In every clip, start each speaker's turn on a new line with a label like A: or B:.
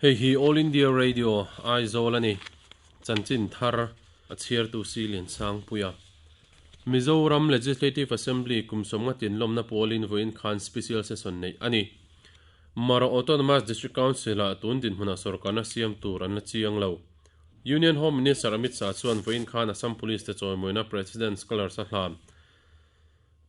A: Hei hi All India Radio Aizawl a ni. Chanchin thar a chhiartu si Liansangpuia. Mizoram Legislative Assembly kum sawmnga tinlawmna pawlin vawiin khan Special Session neih a ni. Mara Autonomous District Council-ah tun dinhmunah sawrkarna siam tur an la chiang lo. Union Home Minister Amit Shah chuan vawiin khan Assam Police te chawimawina President Scholars a hlan.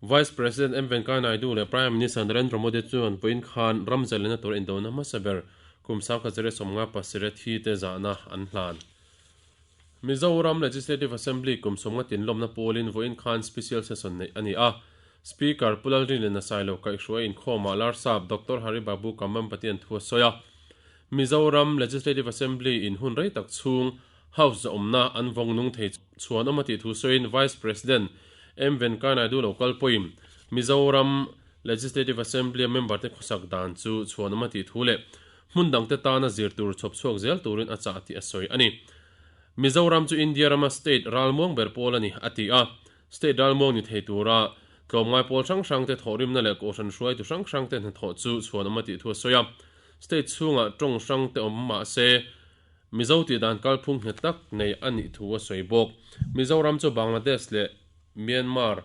A: Vice President M Venkaiah Naidu leh Prime Minister Narendra Modi chuan vawiin khan ram zalena tur indona hmasa ber kum 1977 thi te zahna an hlan. Mizoram Legislative Assembly kum sawmnga tinlawmna pawlin vawiin khan Special Session neih a ni a. Speaker Pu Lalrinliana Sailo kaihhruai inkhawmah Larsap Doctor Hari Babu Kambhampatian thu a sawi a. Mizoram Legislative Assembly in hun rei tak chhung House zahawmna an vawng nung thei chhuan awm a tih thu sawiin Vice President M Venkaiah Naidu lo kal pawhin Mizoram Legislative Assembly-a member te khawsak dan chu chhuan awm a tih thu leh hmun dangte tana zir tur chhawp chhuak zel turin a chah tih a sawi a ni. Mizoram chu India rama state ralmuang ber pawl a ni, a ti a. State ralmuang ni thei tura tlawmngai pawl hrang hrangte thawhrimna leh kohhran hruaitu hrang hrangte hnathawh chu chhuan awm a tih thu a sawi a. State chhungah tawng hrangte awm mah se Mizo tih dan kalphung nghet tak nei a nih thu a sawi bawk. Mizoram chu Bangladesh leh Myanmar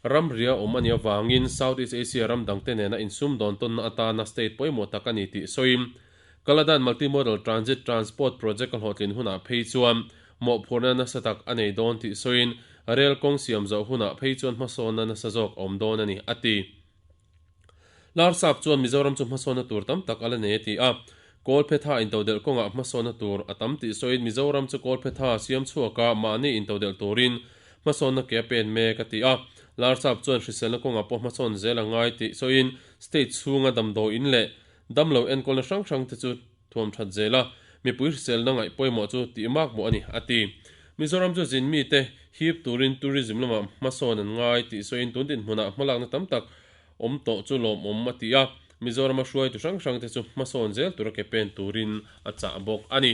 A: ramria awm a nih avangin South East Asia ram dangte nena insumdawn tawnna atana state pawimawh tak a ni tih sawiin Kaladan Multimodal Transit Transport Project a hlawhtlin hunah phei chuan mawhphurhna nasa tak a nei dawn tih sawiin rel kawng siam zawh hunah phei chuan hmasawnna nasa zawk a awm dawn a ni, a ti. Larsap chuan Mizoram chu hmasawnna tur tam tak a la nei a ti a, Kawlphetha intodelh kawngah hmasawnna tur a tam tih sawiin Mizoram chu Kawlphetha siam chhuaka mahni intodelh turin hmasawnna ke a pen mek a ti a. Larsap chuan hriselna kawngah pawh hmasawn zel a ngai tih sawiin state chhunga damdawiin leh damlo enkawlna hrang hrangte chu thuam that zel a, mipui hriselna ngaih pawimawh chu tih mak mawh a ni, a ti. Mizoram chu zin mite hip turin tourism lamah hmasawn an ngai tih sawiin tun dinhmunah hmalakna tam tak awm tawh chu lawmawm a ti a, Mizorama hruaitu hrang hrangte chu hmasawn zel tura ke pen turin a chah bawk a ni.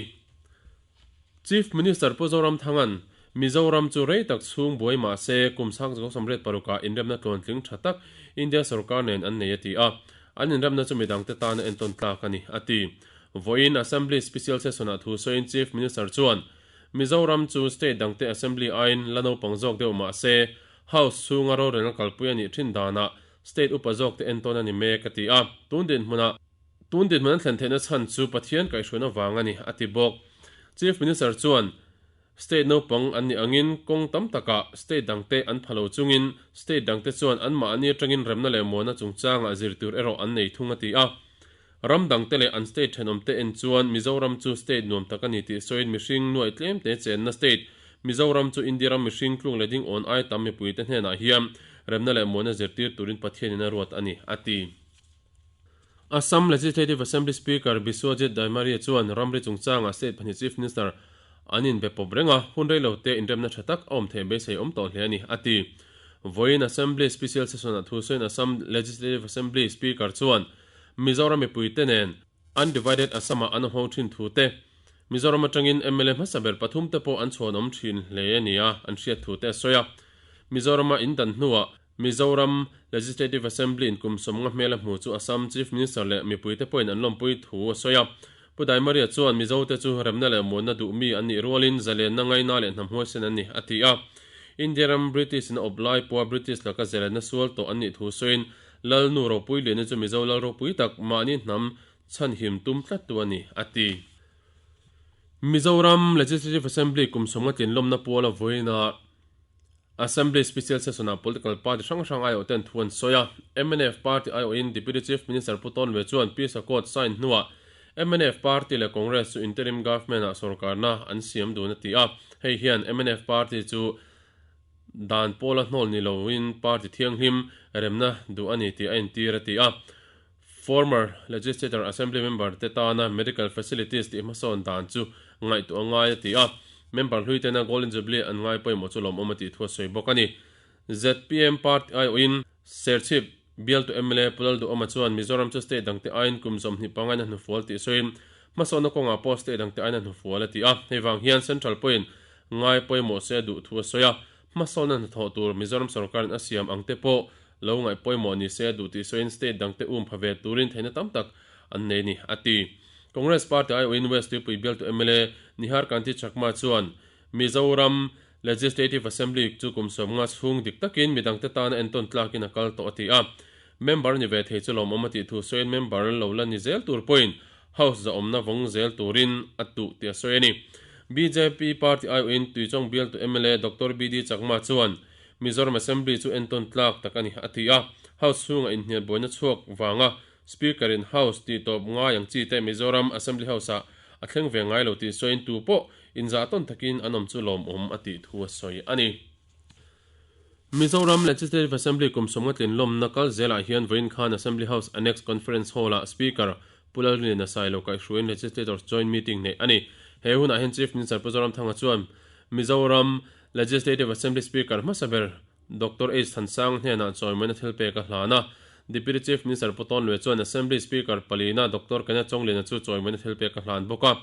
A: Chief Minister Pu Zoramthanga'n Mizoram chu rei tak chhung buai mah se kum 1986-ah inremna tluantling tha tak India sorkar nen an nei a ti a, an inremna chu midangte tana entawn tlak a ni, a ti. Vawiin Assembly Special Session-ah thu sawiin Chief Minister chuan Mizoram chu state dangte Assembly aiin la naupang zawk deuh mah se House chhunga rorelna kalpui a nih thin danah state upa zawkte entawn a ni mek, a ti a. Tun dinhmunah. Tun dinhmun an thlen theihna chhan chu Pathian kaihhruaina vang a ni, a ti bawk. Chief Minister chuan State naupang an nih angin kawng tam takah state dangte an pha lo chungin state dangte chuan anmahni atangin remna leh muanna chungchangah zirtir erawh an nei thung a ti a. Ram dangte leh an state thenawmte en chuan Mizoram chu state nuam tak a ni tih sawiin mihring nuaih tlemte chenna state Mizoram chu India ram mihring tluk leh ding awn ai tam mipuite hnenah hian remna leh muanna zirtir turin Pathianin a ruat a ni, a ti. Assam Legislative Assembly Speaker Biswajit Daimary chuan ramri chungchangah state pahnih Chief Minister an inbe pawp reng a, hun rei lo te inremna tha tak a awm theih beisei awm tawh hle a ni, a ti. Vawiin Assembly Special Session-ah thu sawiin Assam Legislative Assembly Speaker chuan Mizoram mipuite nen Undivided Assam-ah an awmho thin thu te, Mizoram atangin mla hmasa ber pathum te pawh an chhuanawm thin hle a nia an hriat thu te a sawi a. Mizorama indan hnuah Mizoram Legislative Assembly in kum sawmnga hmel a hmu chu Assam Chief Minister leh mipuite pawhin an lawmpui thu a sawi a. Pu Daimaria chuan Mizote chu remna leh muanna duh mi an nih rualin zalenna ngaina leh hnam huaisen an ni, a ti a. India ram British in a awp lai pawha British laka zalenna sual tawh an nih thu sawiin Lalnu ropui liana chu Mizo lal ropui tak mahni hnam chhanhim tum tlattu a ni, a ti. Mizoram Legislative Assembly kum sawmnga tlinlawmna puala vawiinah Assembly Special Session-ah political party hrang hrang aiawh ten thu an sawi a. Mnf party aiawhin Deputy Chief Minister Pu Tawnve chuan Peace Accord sign hnuah mnf party leh Congress chu interim government-ah sorkarna an siam dun a ti a. Hei hian mnf party chu dan pawla hnawl ni loin party thianghlim remna duh a ni tih a entir a ti a. Former Legislator Assembly member te tana medical facilities tih hmasawn dan chu ngaihtuah a ngai a ti a, member hlui tena Golden Jubilee an ngai pawimawh chu lawmawm a tih thu a sawi bawk a ni. Zpm party aiawhin Serchhip bialtu mla Pu Lalduhawma chuan Mizoram chu state dangte aiin kum 25 in a hnufual tih sawiin hmasawnna kawngah pawh state dangte aiin a hnufual a ti a, hei vang hian Central pawhin ngai pawimawh se a duh thu a sawi a, hmasawnna hnathawh tur Mizoram sorkarin a siam ang te pawh lo ngaih pawimawh ni se a duh tih sawiin state dangte um pha ve turin theihna tam tak an nei a ni, a ti. Congress Party aiawhin West Tuipui bialtu mla Nihar Kanti Chakma chuan Mizoram Legislative Assembly chu kum 50 chhung dik takin midangte tana entawn tlakin a kal tawh a ti a. Member ni ve thei chu lawmawm a tih thu sawiin member lo la ni zel tur pawhin House zahawmna vawng zel turin a tuh tih a sawi a ni. Bjp party aiawhin Tuichawng bialtu mla Doctor BD Chakma chuan Mizoram Assembly chu entawn tlak tak a ni a ti a. House chhungah inhnial buaina chhuak vanga Speaker in House tih tawp ngai ang chi te Mizoram Assembly House ah a thleng ve ngai lo tih sawiin tu pawh inzah tawn takin an awm chu lawmawm a tih thu a sawi a ni. Mizoram Legislative Assembly kum 50 tlin lawmna kal zelah hian vawiin khan Assembly House Annex Conference Hall ah Speaker Pu Lalrinliana Sailo kaihhruaiin Legislators Joint Meeting neih a ni. He hunah hian Chief Minister Pu Zoramthanga chuan Mizoram Legislative Assembly Speaker hmasa ber Doctor H Thansang hnenah chawimawina thil pek a hlan a. Deputy Chief Minister Pu Tawn Lue chuan Assembly Speaker palina Doctor Kenneth Chawngliana chu chawimawina thil pek a hlan bawk a.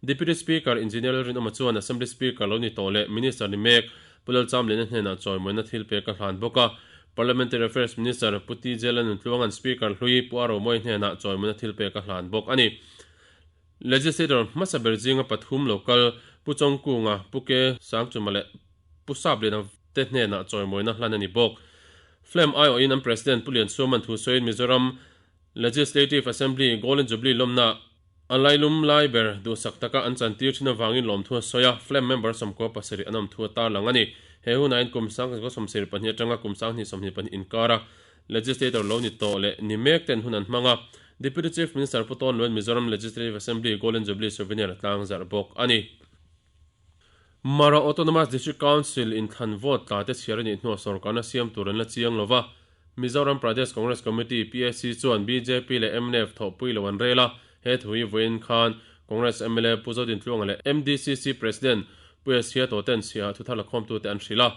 A: Deputy Speaker Engineer Lalrinawma chuan Assembly Speaker lo ni tawh leh Minister ni mek Pu Lalchamliana hnenah chawimawina thil pek a hlan bawk a. Parliamentary Affairs Minister Pu TJ Lalnuntluanga'n Speaker hlui Pu Aromawi hnenah chawimawina thil pek a hlan bawk a ni. Legislator hmasa ber zinga pathum lo kal Pu Chawngkunga, Pu Ke Sangchuma leh Pu Sapliana te hnenah chawimawina hlan a ni bawk. Flem aiawhin an President Pu Liansuaman thu sawiin Mizoram Legislative Assembly Golden Jubilee lawmna a lailum lai ber duhsak taka an chantir thin avangin lawmthu a sawi a, Flem member 97 an awm thu a tarlang a ni. He hunain kum 1972 atanga kum 2022 inkara Legislator lo ni tawh leh ni mek ten hun an hmang a, Deputy Chief Minister Pu Tawn Luan Mizoram Legislative Assembly Golden Jubilee Souvenir a tlangzarh bawk a ni. Mara Autonomous District Council inthlan vote tla te chhiar a nih hnuah sorkarna siam tur an la chiang lo va, Mizoram Pradesh Congress Committee, PAC, chuan bjp leh mnf thawhpui lo an rel a, he thu hi vawiin khan Congress mla Pu Zodintluanga leh MDCC President Pu Asia Tawten chhiah thuthar lakhawmtute an hrilh a.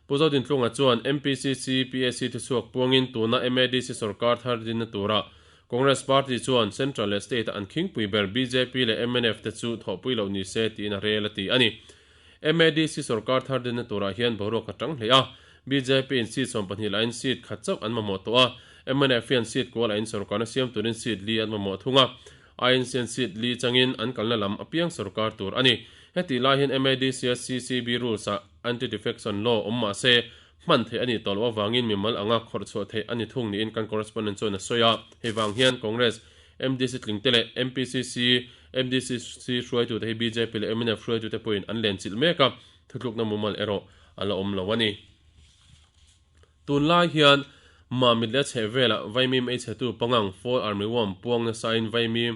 A: Pu Zodintluanga chuan MPCC, PAC thuchhuak puangin tuna MADC sorkar thar dinna turah Congress party chuan Central leh State-a an khingpui ber bjp leh mnf te chu thawhpui loh ni se tiin a rel a ti a ni. MADC sorkar thar dinna turah hian boruak a tang hle a, bjp in seat 12 lahin seat khat chauh an mamawh tawh a, mnf hian seat kual aiin sorkarna siam turin seat li an mamawh thung a, INC an seat li changin an kalna lam apiang sorkar tur a ni. Hetih lai hian MADC-a CCB rules-ah Anti-Defection Law awm mah se, hman theih a nih tawh loh avangin mimal anga khawrh chhuah theih a ni thung niin kan correspondent chuan a sawi a. Hei vang hian Congress, MDC tlingte leh MPCC, MDCC hruaitute hi bjp leh mnf hruaitute pawhin an lenchilh mek a, thutlukna mumal erawh a la awm lo a ni. Tunlai hian Mamit leh a chheh velah vaimim ei chhetu pangang Fall Army Worm puang nasain vaimim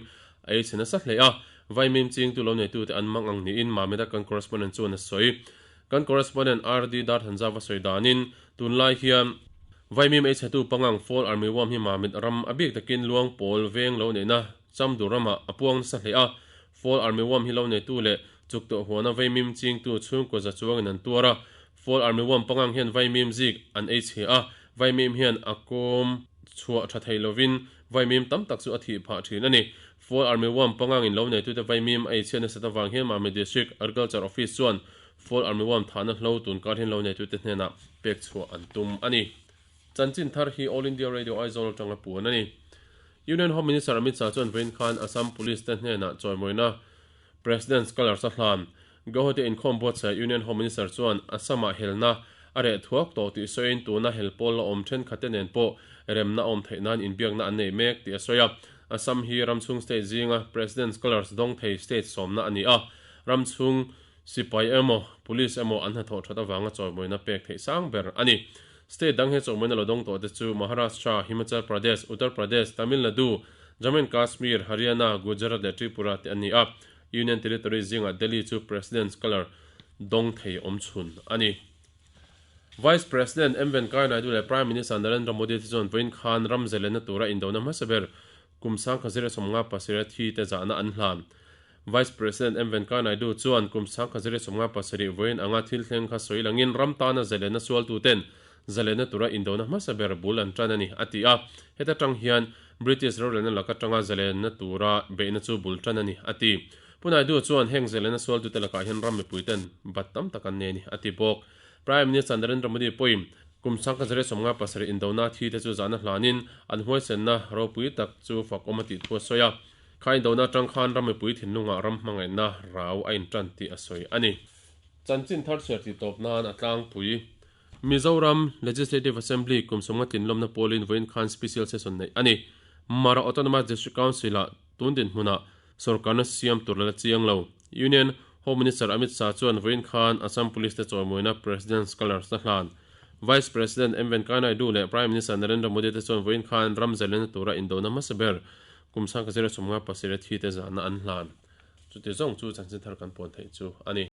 A: a ei chhe nasa hle a, vaimim chingtu lo neitute an mang ang niin Mamit-a kan correspondent chuan a sawi. Kan correspondent RD Darthanzava sawi danin tunlai hian vaimim ei chhetu pangang Fall Army Worm hi Mamit ram a bik takin luang pawl veng lo neihna Chamdur ramah a puang nasa hle a, Fall Army Worm hi lo neitu leh chuktuah huana vaimim chingtu chhungkaw za chuangin an tuar a, Fall Army Worm pangang hian vaimim zik an ei chhe a, vaimim hian a kawm chhuah tha thei lovin vaimim tam tak chu a thih phah thin a ni. Fall Army Worm pangangin lo neitute vaimim a ei chhiat nasat avang hian Mami District Agriculture Office chuan Fall Army Worm thahna hlo tunkar hian lo neitute hnenah pek chhuah an tum a ni. Chanchin thar hi All India Radio Aizawl atanga puan a ni. Union Home Minister Amit Shah chuan vawiin khan Assam Police te hnenah chawimawina President's Colours a hlan. Guwahati inkhawm buatsaih Union Home Minister chuan Assam-ah helna a reh thuak tawh tih sawiin tuna hel pawl la awm thenkhatte nen pawh remna awm theih nan inbiakna an nei mek tih a sawi a. Assam hi ramchhung state zinga President's Colours dawng thei state sawmna a ni a, ramchhung sipai emaw police emaw an hnathawh that avanga chawimawina pek theih sang ber a ni. State dang he chawimawina lo dawng tawh te chu Maharashtra, Himachal Pradesh, Uttar Pradesh, Tamil Nadu, Jammu and Kashmir, Haryana, Gujarat leh Tripura te an ni a. Union Territory zingah Delhi chu President's Colour dawng thei awm chhun a ni. Vice President M Venkaiah Naidu leh Prime Minister Narendra Modi te chuan vawiin khan ram zelenna tura indona hmasa ber kum 1957 thi te zahna an hlan. Vice President M Venkaiah Naidu chuan kum 1957 vawiin anga thil thleng kha sawi langin ram tana zelenna sualtuten zalenna tura indona hmasa ber bul an tan a ni, a ti a. Heta tang hian British rorelna laka tanga zalenna tura beihna chu bul tan a ni, a ti. Pu Naidu chuan heng zalenna sualtute lakah hian ram mipuiten bat tam tak an nei a ni, a ti bawk. Prime Minister Narendra Modi pawhin kum 1977 indona thi te chu zahna hlanin an huaisenna ropui tak chu fakawm a tih thu a sawi a. Kha indona atang khan ram mipui thinlungah ram hmangaihna rau a intan tih a sawi a ni. Chanchin thar chhiar tih tawp nan a tlangpui. Mizoram Legislative Assembly kum 50 tlinlawmna pawlin vawiin khan Special Session neih a ni. Mara Autonomous District Council-ah tun dinhmunah sorkarna siam tur la la chiang lo. Union Home Minister Amit Shah chuan vawiin khan Assam Police te chawimawina President's Colours a hlan. Vice President M Venkaiah Naidu leh Prime Minister Narendra Modi te chuan vawiin khan ram zalena tura indona hmasa ber kum 1957 a thi te zahna an hlan. Chuti zawng chu chanchin thar kan puan theih chu a ni.